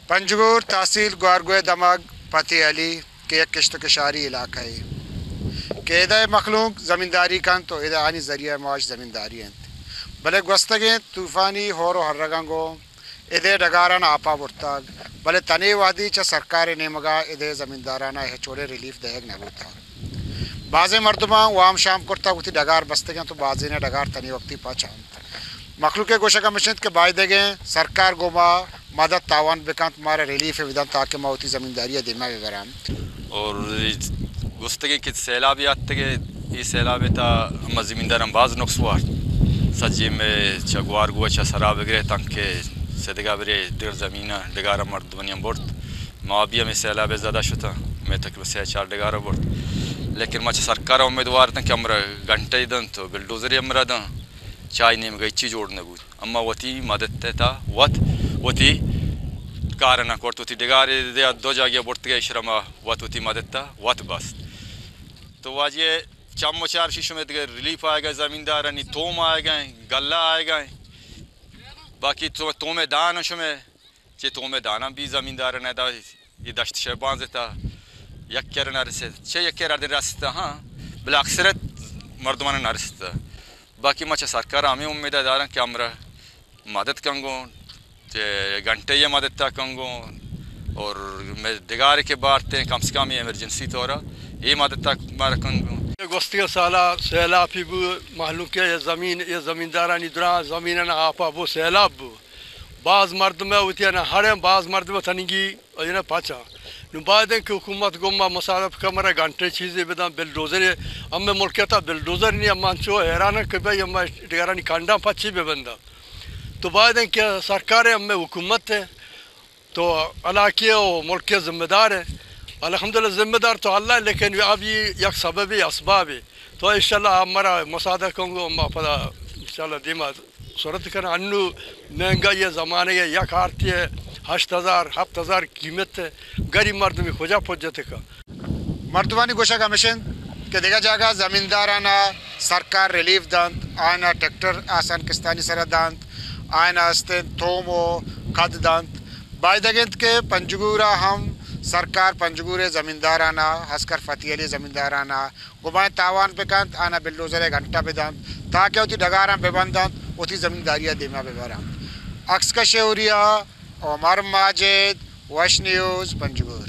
پنجگور تحصیل گوارگوئے دمگ پتی علی کہ یک کشت و کشاری علاقہ ئے کہ ادء مخلوق زمینداری کنت و ادء آنی ذریعہ معاش زمینداری انت، بلے گوستگیں طوفانی ہور و ہرگاں گوں ادء ڈگاران آپا برتگ، بلے تنے وہدی چہ سرکار نیمگا ادء زمینداران ہچ وڑیں ریلیف دئیگ نہ بوتگ۔ بازیں مردماں وام شام کرتگ، وتی ڈگار بستگ انت و بازینے ڈگار تنی وقتی پچ انت۔ مخلوق ء گوشگ ہمیش انت کہ بایدگیں سرکار گوں ما مدد تعاون بکنت، مارا ریلیف بدنت تاکہ ما وتی زمینداری ء دیما ببراں۔ اور گوستگیں کہ سیلاب آتگ، اے سیلاب ء تا ہما زمینداراں باز نقص وارت۔ سجی مئے چہ گوارگو ء چہ سرا بگرے تنکہ سدگا برے دگر زمین ء ڈگار ء مردمانی ہم برت۔ ما بھی ہمیں سیلاب ء زدہ شتاں، مئے تقریباً سے چار ڈگار ء برت۔ لیکن ما چہ سرکار ء امیدوار اتاں کہ ہمرا گھنٹہ ء دنت و بلڈوزر ء ہمرا دنت، چہ آئی نیمگا ہچی جوڑ نہ بوت۔ اما وتی مدد ء تا وت وتی کار نہ کرت، وتی ڈگار ء دیا دو جاگہ برتگ ء اشرا ما وت وتی مدد ء تا وت بست۔ تو واجہ چم و چار شی شمئے دگہ ریلیف آئیگا، زمیندارانی توم آئیگا، گلہ آئیگا، باقی تو تومے دان شمئے چہ تومے داناں بھی زمیندار نہ دا، یہ دشت شہ بانز تا یک کر نہ رسید، چہ یک کر اردن رستا، ہاں، بلے اکثریت مردمان نہ رستا۔ باقی ما چہ سرکار ہمیں امید دارن کہ ہمرا مدد کنگو، چہ گھنٹے یہ مدد تا کنگو، اور میں دگارے کے بارتے کم سے کم یہ ایمرجنسی طورا یہ مدد تا مارا کنگو۔ گوستگیں سالا سیلاپی بو، مہلوک ء زمین، ء زمیندارانی دراہ زمیناں آپا بو، سیلاب بو۔ باز مردم ء وتی ء ہڑیں، باز مردم ء تنگی ء پچا۔ نوں باید انت کہ حکومت گوں ما مصادف کن، مارا گھنٹے چیزے بدن، بلڈوزرے۔ ہمے ملک ء تا بلڈوزر نی، ہم انچو حیران انت کہ بھئی ہم ڈگرانی کنڈاں پچی بہ بنداں۔ تو باید انت کہ سرکار ء ہمے حکومت ء تو علاقے و ملک ذمہ دار ہے۔ الحمدللہ ذمہ دار تو اللہ ہے، لیکن ابھی یک سبب اسباب ہے۔ تو انشاءاللہ آپ مرا مساعدہ کنگو، ما پدا انشاءاللہ دیما صورت کن۔ انو مہنگائی زمانے ہے، یک آرتی ہے ہشت ہزار، ہفت ہزار قیمت ہے، غریب مردمی کجا پجت کا؟ مردمانی گوشگ ہمیش انت کہ دگہ جاگہ زمیندارانا سرکار ریلیف دنت، آیانا ٹریکٹر آسان کستانی سرا دنت، آیانا استیں توم و کد دنت۔ بایدگ انت کہ پنجگورا ہم سرکار پنجگورے زمیندارانا، خاص کر فتح علی زمیندارانا گمائیں تاوان بکنت، آیانا بلڈوزرے گھنٹہ بدنت تاکہ وتی ڈگاراں ببندنت، وتی زمینداریا دیما ببرنت۔ عکس کش اوریا، عمر ماجد، وش نیوز، پنجگور۔